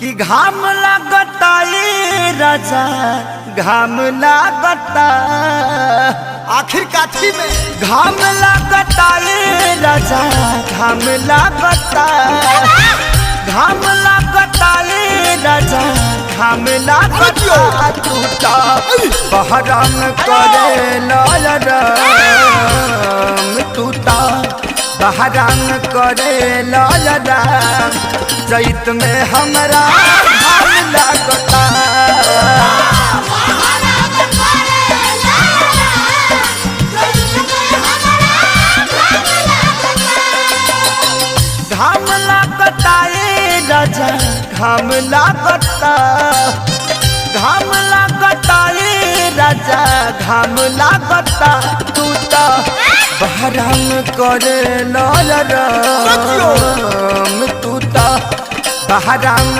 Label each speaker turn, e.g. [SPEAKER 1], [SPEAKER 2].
[SPEAKER 1] कि घाम लागता ए राजा, घाम लागता।
[SPEAKER 2] आखिर काथी में?
[SPEAKER 1] घाम लागता ए राजा, घाम लागता। घाम लागता ए राजा, घाम लागता। टूटा बहराम करे ललराम, टूटा बहराम करे ललराम। चैत में हमरा घाम लागता। घाम लागता ए राजा, घाम लागता। घाम लागता ए राजा, घाम लागता। तू तो बहराम करे ललराम, तू तो बहराम